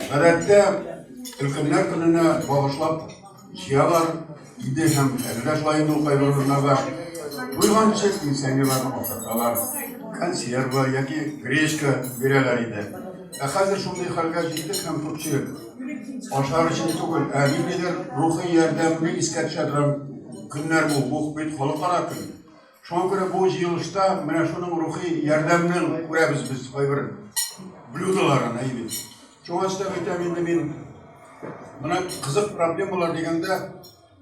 Гадәттә, өлкәннәр көненә багышлап җыялар иде һәм әле дә шулай инде ул кайбер урыннарда. Туйганчы пенсионерларны ашаталар, консерва яки гречка бирәләр иде. Ә хәзер шундый хәлгә җиттек һәм күпчелек ашар өчен түгел, ә ниндидер рухи ярдәмне искә төшә торган көннәр бу. Бу бит халыкара көн. Шуңа күрә бу җыелышта менә шуның рухи ярдәмнең күрәбез без кайбер блюдоларын, әйе бит. Шуңа өстәп әйтәм инде мин, менә кызык проблемалар дигәндә,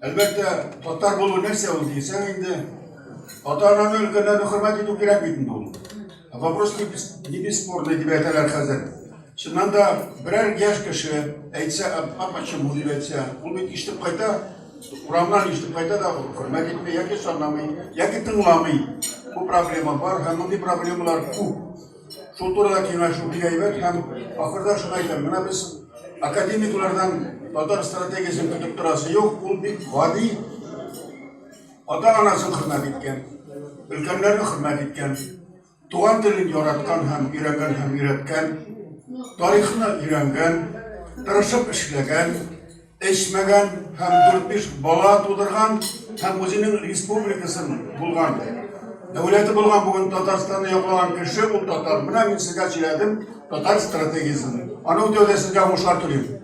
әлбәттә, татар булу нәрсә ул дисәң инде, ата-ананы, өлкәннәрне хөрмәт итү кирәк бит инде ул. Вопрос не бесспорный дип әйтәләр хәзер. Чыннан да, берәр яшь кеше әйтсә, а почему дип әйтсә, ул бит ишетеп кайта, урамнан ишетеп кайта да, хөрмәт итми, яки санамый, яки тыңламый. Бу проблема бар һәм мондый проблемалар күп. Шул турыда киңәшү бик әйбәт һәм ахырда шуны әйтәм, менә без академиклардан татар стратегиясен көтеп торасы юк, ул бик гади, ата-анасын хөрмәт иткән, өлкәннәрне хөрмәт иткән, Туган телен яраткан һәм өйрәнгән һәм өйрәткән, тарихны өйрәнгән, тырышып эшләгән, эчмәгән һәм дүрт-биш бала тудырган һәм үзенең республикасын булган, дәүләте булган бүген Татарстанны яклаган кеше ул татар. Менә мин сезгә сөйләдем татар стратегиясен. Аны үтәүдә сезгә уңышлар телим.